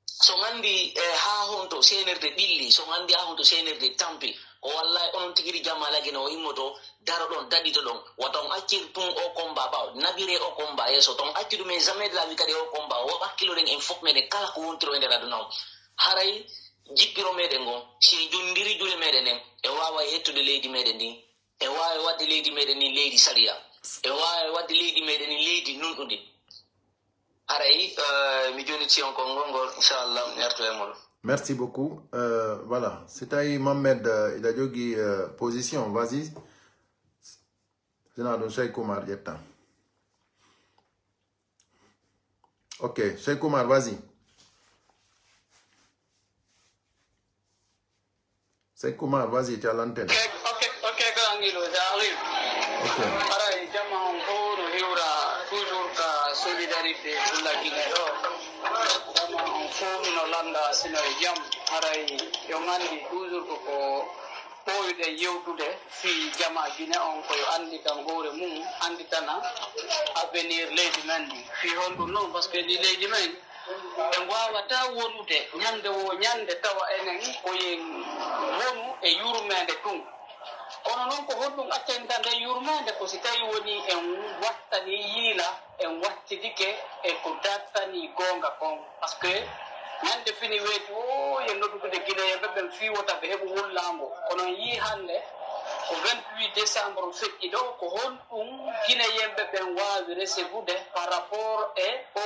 So ŋandi e ha honto senirde ɓilli so ŋandi ha honto senirde tampi ko wallahi onon tigiri jamma lagine o immoto daro ɗon daɗito ɗon wata on accir tun o combat ɓaw nabire o combat yeeso ton accu ɗum e jamais de la vie kadi o combat o hakkiloɗen en fof meɗen kala ko wontiro e nder aduna o haray jippiro meɗen ngon si en jondiri juuɗe meɗen en en wawa hettude leydi meɗen ndin en wawi wadde leydi meɗen ndin leydi sariya en wawi wadde leydi meɗen ndin leydi nunɗundi haray eh, mi joni ci on kongol ngol inchallah mi artu e muɗum. Merci beaucoup. Euh, voilà, si tawi Mohamed euh, il a jogui euh, position, vas-y. Sina ɗum Cheikh Oumar ƴetta. Ok, Cheikh Oumar, vas-y. Cheikh Oumar, vas-y, tu as l'antenne. Ok, ok, ok, grand Guido, j'arrive. Ok. Haray jama on fof no hiwra toujours ka solidarité fulla Guinée ɗo. Jama on fof no landa sino e jam. Haray yo ngandi toujours ko ko ɓooyɗen yewtude fii jama Gine on ko yo annditan hoore mum, annditana avenir leydi men ndi. Fii honɗum noon? Parce que ndi leydi men, en waawataa wonude ñannde woo ñannde tawa enen ko yen wonu e yurmeende tun. Kono noon ko honɗum accanta nden yurmeende? Ko si tawii wonii en wattanii yiila, en wattidike e ko dartanii goonga kon. Parce que ñande fini weeti o yen noddude guineyenɓe ɓen fii wota ɓe heɓu wullaango kono on yii hannde ko vingt-huit décembre feƴƴi ɗo ko honɗum guineyenɓe ɓen waawi recevude par rapport e o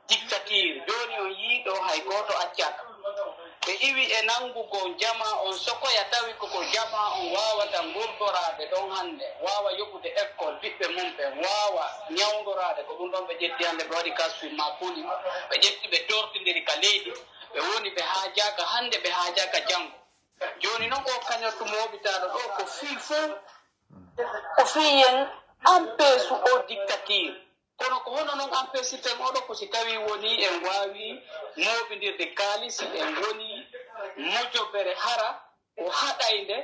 dictature jooni on yii ɗo hay gooto accaka Ɓe iwi e nanngugol jamaa on sokoya, tawi ko ko jamaa on waawata ngurdoraade ɗon hannde, waawa yoɓude ekkol ɓiɓɓe mum ɓen, waawa ñawndoraade. Ko ɗum ɗon ɓe ƴetti hannde, ɓe waɗi kasfi Makuli, ɓe ƴetti ɓe tortindiri ka leydi, ɓe woni ɓe haajaaka hannde, ɓe haajaaka janngo. Jooni non, o kañotu mooɓitaaɗo ɗoo ko fii fow, ko fii yen ampeesu o dictature. Kono ko hono non ampesirten oɗo? Ko si tawi woni en waawi mooɓindirde kaalisi, en ngoni mojobere hara o haɗaynde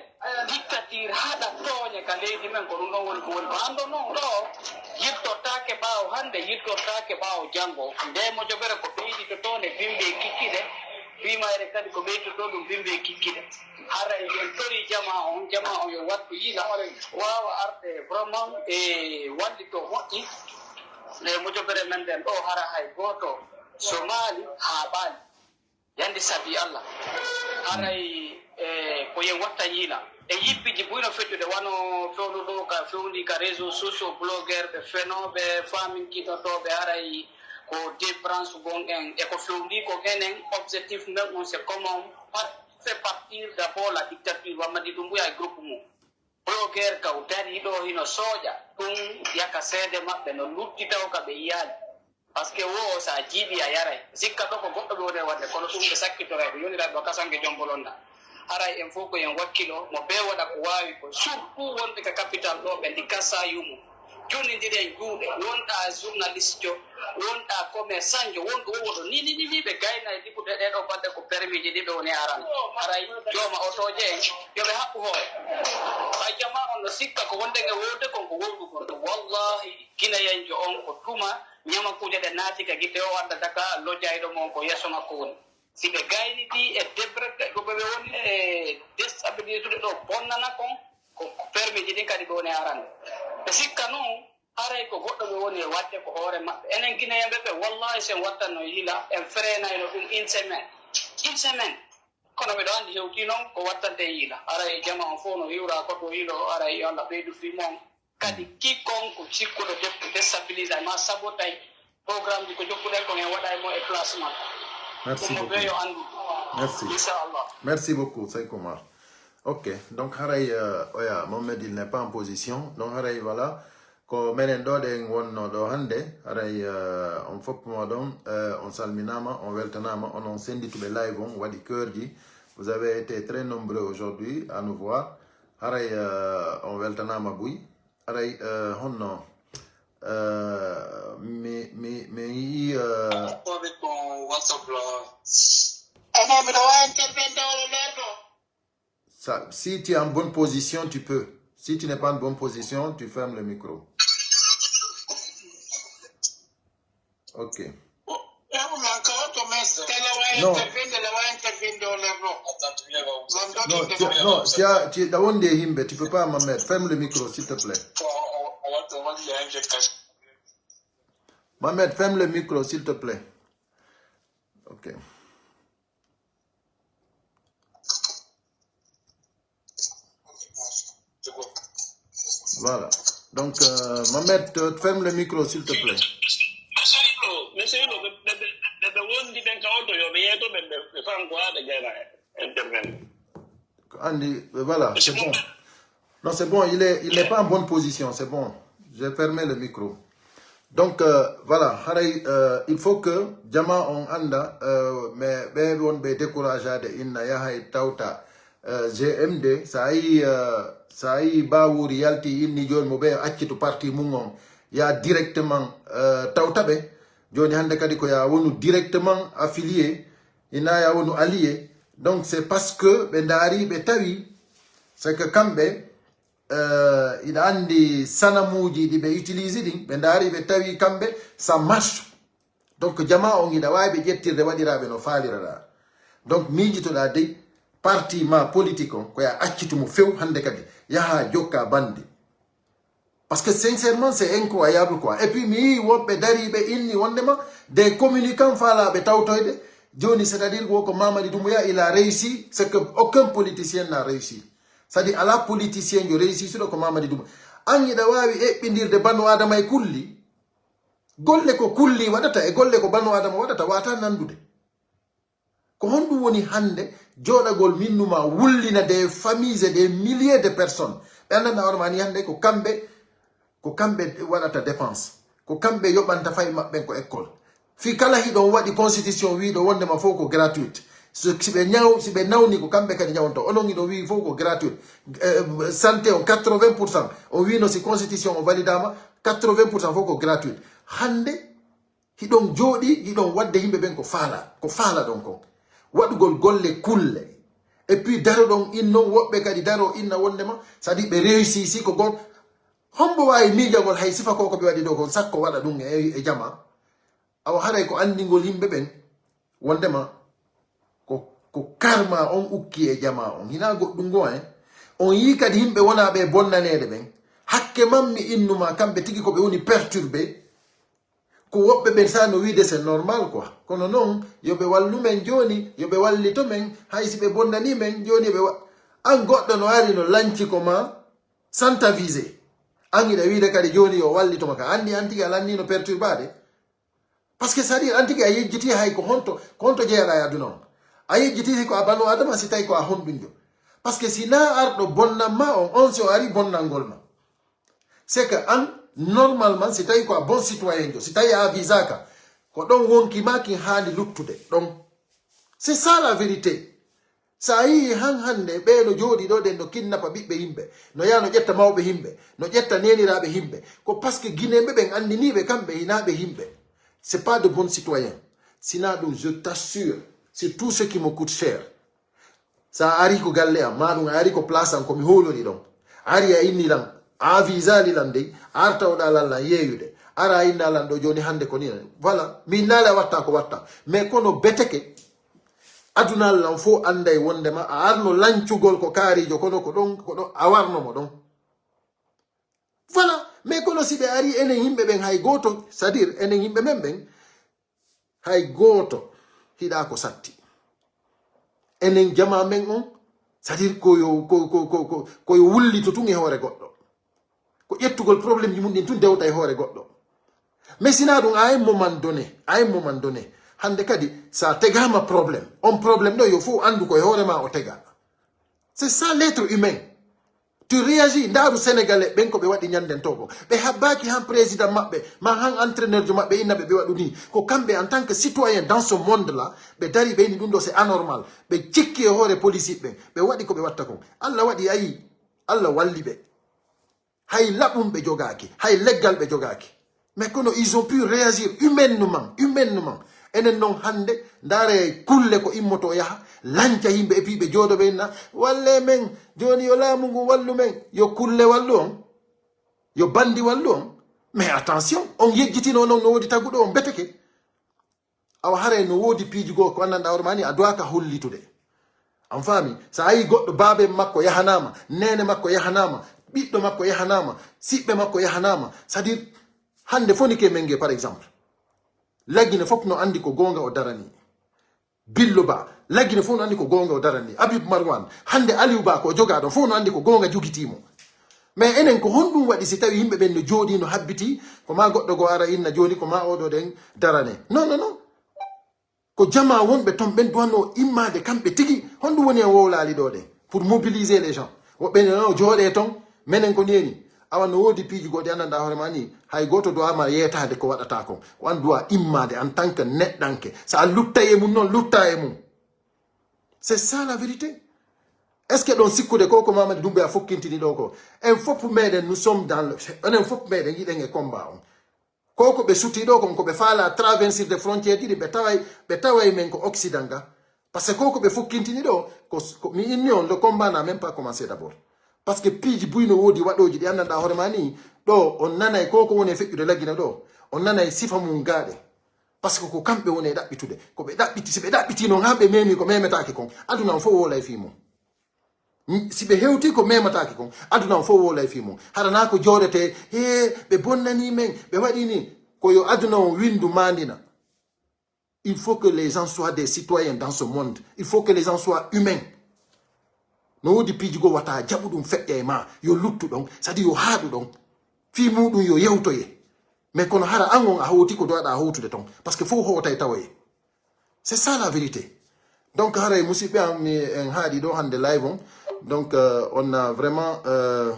dictature, haɗa tooñe ka leydi men. Ko ɗum ɗon woni ko woni ko. Anndo non ɗo yirtortaake ɓaawo hannde, yirtortaake ɓaawo janngo. Nde mojobere ko ɓeyditotoonde bimbe kikkiɗe, fiimayre kadi ko ɓeyditotoo ɗum bimbe kikkiɗe. Haray en tori jamaa on, jamaa on yo wattu yila, waawa arde vraiment e wallito moƴƴi. E mojobere men nden ɗo, hara hay gooto so maali haaɓaali. Yandi sabi Allah. Haray e ko yen watta yila. E yippiji buyno feccude, wano fewndo ɗo ka fewndi ka réseau sociaux, blogueur ɓe fenooɓe, faaminkinotooɓe, haray ko débranche gon en. E ko fewndi ko enen, objectif men on, c'est comment par-, fait partir d'abord la dictature, Mamadi Doumbouya e groupe mum. Blogueur kaw darii ɗo hino sooƴa, ɗum yaka seede maɓɓe no lutti taw ka ɓe yiyaali. Parce que wo, so a jiiɓii a yaray. Sikka ɗo ko goɗɗo ɓe woni e waɗde, kono ɗum ɓe sakkitoree, ɓe yoniraaɓe o kasanke jombolonda. Haray en fof ko en wakkilo, mo bee waɗa ko waawi ko, surtout wonɓe ka capital ɗo, ɓe ndi kasa yumu. Jonndiren juuɗe, wonɗa journaliste jo, wonɗa commerçant jo, wonɗo wo woɗo ni, ni, ni, ni, ɓe gayna e liɓude ɗee ɗoo balɗe ko permis ji ɗi ɓe woni e arande. Haray jooma otooje en, yo ɓe haɓɓu hoore. Hay jamaa on no sikka ko wonde nge wowde kon ko wowdu kon. Wallahi, Guinéen jo on ko tuma ñamakuuje ɗe naati ka gite o addata ka lojayɗo mo on ko yeeso makko woni. Si ɓe gayniti e debre ko ɓe woni e déstabilisude ɗo bonnana kon, ko permis ji ɗin kadi ɓe woni e arande. Ɓe sikka non, haray ko goɗɗo ɓe woni e waɗde ko hoore maɓɓe. Enen Guinéen ɓe, ɓe, wallahi, si en wattanno yila, en freinayno ɗum une semaine. Une semaine. Kono miɗo anndi hewti noon ko wattante yila. Haray jama on fof no hiwra ko to yilo, haray yo Allah ɓeydu fii mon. Kadi quiconque cikkuɗo dé-, déstabilisé ma sabotay programme ji ko jokkuɗen kon, en waɗay mo e place makko. Merci Ɗum mo beaucoup. Ɓe yo anndu. Merci. Inchallah. Merci beaucoup, Seiko Mar. Ok, donc haray, euh, oya, Mohamed, il n'est pas en position. Donc haray, voilà, ko menen ɗo ɗen wonno ɗo hannde. Haray, euh, on fof moɗon, euh, on salminama, on weltanama, onon senndituɓe live on, waɗi keurji. Vous avez été très nombreux aujourd'hui à nous voir. Haray, euh, on weltanama buy. Haray, euh, honno, euh, mi, mi, mi yii, euh, Avec ton WhatsApp là. Enen miɗo wawi intervenir wala leer ɗo? Ça, si tu es en bonne position, tu peux. Si tu n'es pas en bonne position, tu fermes le micro. Ok. Non. Non, tu as, non, tu as, tu as, da wonde e himɓe, tu peux pas, Mohamed. Ferme le micro, s'il te plaît. Mohamed, ferme le micro, s'il te plaît. Ok. Voilà. Donc, euh, Mohamed, euh, ferme le micro, s'il te plaît. Monsieur Hilo, monsieur Hilo, ɓe, ɓe, ɓe, ɓe, ɓe wondi ɓen ka oto, yo ɓe yeeto, ɓe, ɓe, ɓe faam ko haa ɓe gayna intervenir. Anndi, voilà, c'est bon. Non, c'est bon, il est, il n'est pas en bonne position, c'est bon. J'ai fermé le micro. Donc, euh, voilà, haray, euh, il faut que jama on annda, euh, mais ɓe wonɓe découragade inna yahay tawta, euh, G M D, sa yi, euh, sa yi Bawuri yalti inni jooni mo ɓe accitu parti mum on, ya directement, euh, tawta ɓe. Jooni hannde kadi ko ya wonu directement affilié, ina ya wonu allié. Donc, c'est parce que ɓe ndaari, ɓe tawi, c'est que kamɓe, euh, iɗa anndi sanamuuji ɗi ɓe utilise ɗin, ɓe ndaari, ɓe tawi kamɓe, ça marche. Donc, jama on iɗa waawi ɓe ƴettirde, waɗiraaɓe no faaliraɗa. Donc, miijitoɗa dey, parti ma politique on, ko ya accitu mo few hannde kadi, yaha jokka bande. Parce que sincèrement, c'est incroyable quoi. Et puis, mi yii woɓɓe dariiɓe inni wondema des communicants faalaaɓe tawtoyde. Jooni, c'est-à-dire ko Mamadi Doumbouya, il a réussi ce que aucun politicien n'a réussi. C'est-à-dire, ala politicien yo réussi suɗo ko Mamadi Doumbouya. An iɗa waawi eɓɓindirde banu Adama e kulli. Golle ko kulli waɗata e golle ko banu Adama waɗata, wata nandude. Ko honɗum woni hannde jooɗagol minnuma wullina des familles et des milliers de personnes? Ɓe anndanɗaa hoore maa ni hannde ko kamɓe, ko kamɓe waɗata dépense, ko kamɓe yoɓanta fay maɓɓen ko école. Fii kala hiɗon waɗi constitution wiiɗo wondema fof ko gratuite. So, si ɓe ñaw, si ɓe nawni ko kamɓe kadi ñawanta. Onon hiɗon wi'i fof ko gratuite. Eh, santé on quatre-vingts pour cent. On wiino si constitution o validama, quatre-vingts pour cent fof ko gratuite. Hannde hiɗon jooɗi, hiɗon waɗde yimɓe ɓen ko faala, ko faala ɗon kon. Waɗugol golle kulle. Et puis daroɗon innon, woɓɓe kadi daro inna wondema, c'est-à-dire ɓe réussi si ko gon. Hombo waawi miijagol hay sifa ko ko ɓe waɗi ɗo kon, sakko waɗa ɗum e, e jama? Awa haray ko anndingol yimɓe ɓen, wondema ko, ko karma on ukki e jama on. Hinaa goɗɗum goo, eh. On yii kadi yimɓe wonaa ɓe bonnaneede ɓen. Hakke man mi innuma kamɓe tigi ko ɓe woni perturbé. Ko woɓɓe ɓen sa no wiide c'est normal quoi. Kono non, yo ɓe wallu men jooni, yo ɓe wallito men, hay si ɓe bonnani men, jooni yo ɓe wa-, an goɗɗo no ari no lanci ko ma, sans t'aviser. An hiɗa wiide kadi jooni yo wallito ma ka. Anndi an tigi a lanni no perturbaade. Parce que c'est-à-dire an tigi a yejjiti hay ko honto, ko honto jeyaɗa e aduna on. A yejjiti hay ko a banu adama si tawi ko a honɗunjo. Parce que si na arɗo bonnan ma on, on si o ari bonnangol ma. C'est que an, normalement, si tawi ko a bon citoyen jo, si tawi a visaka, ko ɗon wonki ma kin haani luttude, ɗon. C'est ça la vérité. Sa yii han hannde, ɓe no jooɗi ɗo ɗen no kinnapa ɓiɓɓe yimɓe, no yaha no ƴetta mawɓe yimɓe, no ƴetta neeniraaɓe yimɓe. Ko parce que Guinéen ɓe ɓen anndiniiɓe kamɓe hinaa ɓe yimɓe. C'est pas de bons citoyens. Sinon ɗum, je t'assure, c'est tout ce qui me coûte cher. Sa ari ko galle am, ma ɗum a ari ko place am, ko mi hoolori ɗon. A ari a inni lan, a visali lan dey, a arta o ɗa lan lan yeeyude. Ara a inna lan ɗo jooni hannde ko ni. Voilà, mi innaali a watta ko watta. Mais kono beteke, adunal lan fof annday wondema a arno lancugol ko kaarijo, kono ko ɗon, ko ɗon, a warno mo ɗon. Voilà, mais kono si ɓe ari enen yimɓe ɓen hay gooto, c'est-à-dire enen yimɓe men ɓen, hay gooto hiɗa ko satti. Enen jama men on, c'est-à-dire ko yo, ko, ko, ko, ko, ko yo wullito tun e hoore goɗɗo. Ko ƴettugol problème ji mum ɗin tun dewta e hoore goɗɗo. Mais sina ɗum, à un moment donné, à un moment donné, hannde kadi sa tegama problème, on problème ɗo yo fof anndu ko e hoore ma o tega. C'est ça l'être humain. Tu réagis, ndaaru Sénégalais ɓen ko ɓe waɗi ñannden to ko. Ɓe habbaaki han président maɓɓe, ma han entraîneur jo maɓɓe inna ɓe ɓe waɗu ni. Ko kamɓe en tant que citoyen dans ce monde là, ɓe dari ɓe ini ɗum ɗo c'est anormal. Ɓe cikki e hoore police ɓen, ɓe waɗi ko ɓe watta kon. Allah waɗi ayi, Allah walli ɓe. Hay laɓum ɓe jogaaki, hay leggal ɓe jogaaki. Mais kono ils ont pu réagir humainement, humainement. Enen non hannde, ndaare kulle ko immoto yaha, lanca yimɓe, et puis ɓe jooɗo ɓe inna, "Walle men, jooni yo laamu ngu wallu men." Yo kulle wallu on, yo bandi wallu on. Mais attention, on yejjitino non no woodi taguɗo on beteke. Awa haray no woodi piiji goo ko anndanɗaa hoore maa ni, a duwaaka hollitude. An faami? So a yii goɗɗo, baabe makko yahanama, neene makko yahanama, ɓiɗɗo makko yahanama, siɓɓe makko yahanama. C'est-à-dire, hannde Fonike Menge, par exemple, Lagine fof no anndi ko goonga o darani. Billo Ba, Lagine fof no anndi ko goonga o darani. Habib Marwan, hannde Aliou Ba ko o jogaa ɗon fof no anndi ko goonga jogitii mo. Mais enen ko honɗum waɗi si tawi yimɓe ɓen no jooɗii, no habbiti, ko ma goɗɗo goo ara inna jooni ko ma oɗo ɗen darane? Non, non, non. Ko jama wonɓe ton ɓen duwanno immaade kamɓe tigi. Honɗum woni en wowlaali ɗo ɗen pour mobiliser les gens? Woɓɓe ne, "Non, jooɗee ton, menen ko neeni." Awa no woodi piiji goɗɗi anndanɗaa hoore ma ni, hay gooto duwaama yeetaade ko waɗata kon. Ko an duwa immaade en tant que neɗɗanke. So a luttay e mum non, lutta e mum. C'est ça la vérité. Est-ce que ɗon sikkude ko ko Mamadi Doumbouya fokkintini ɗo ko? En fof meɗen, nous sommes dans le, enen fof meɗen yiɗen e combat on. Ko ko ɓe suti ɗo kon, ko ɓe faala traversir de frontière ɗiɗi, ɓe taway, ɓe taway men ko Occident ga. Parce que ko ko ɓe fokkintini ɗo, ko, ko mi inni on, le combat n'a même pas commencé d'abord. Parce que piiji buy no woodi waɗooji ɗi anndanɗaa hoore ma ni, ɗo on nanay ko ko woni e feƴƴude Lagine ɗo, on nanay sifa mum gaaɗe. Parce que ko kamɓe woni e ɗaɓɓitude. Ko ɓe ɗaɓɓiti, si ɓe ɗaɓɓiti non, haa ɓe memi ko memetaake kon, aduna on fof wowlay fii mum. Si ɓe hewti ko memataake kon, aduna on fof wowlay fii mum. Hara na ko jooɗete, "He, ɓe bonnani men, ɓe waɗi ni." Ko yo aduna on windu maandina. Il faut que les gens soient des citoyens dans ce monde. Il faut que les gens soient humains. No woodi piiji goo wata jaɓu ɗum feƴƴa e ma, yo luttu ɗon, c'est-à-dire yo haaɗu ɗon. Fii muɗum yo yewtoye. Mais kono hara an on a hooti ko duwaɗa hootude ton. Parce que fof hootay tawoye. C'est ça la vérité. Donc haray musidɓe am, mi en haaɗi ɗo hannde live on. Donc euh, on a vraiment euh,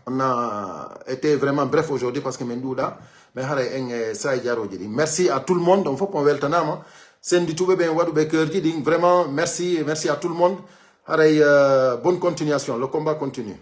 on a été vraiment bref aujourd'hui parce que min ɗuuɗa, mais haray en e saay jarooji ɗi. Merci à tout le monde, on fof on weltanaama. Senndituɓe ɓen, waɗuɓe keurji ɗin, vraiment merci, merci à tout le monde. Haray euh, bonne continuation, le combat continue.